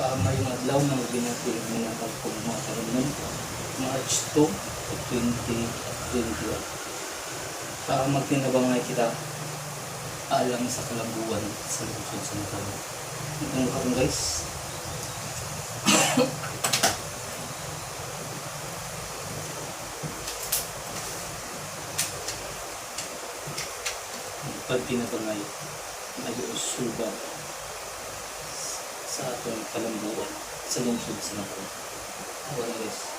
Maayong adlaw, mga binati mga pagpugma karon, March 2, 2021. Magtinabangay kita alang sa kalambuan sa lungsod sa Mataram. Itong karon, guys. Pagtinabangay ay usuba sa atong kalambuan sa lungsod sa Mataram. Wala, guys.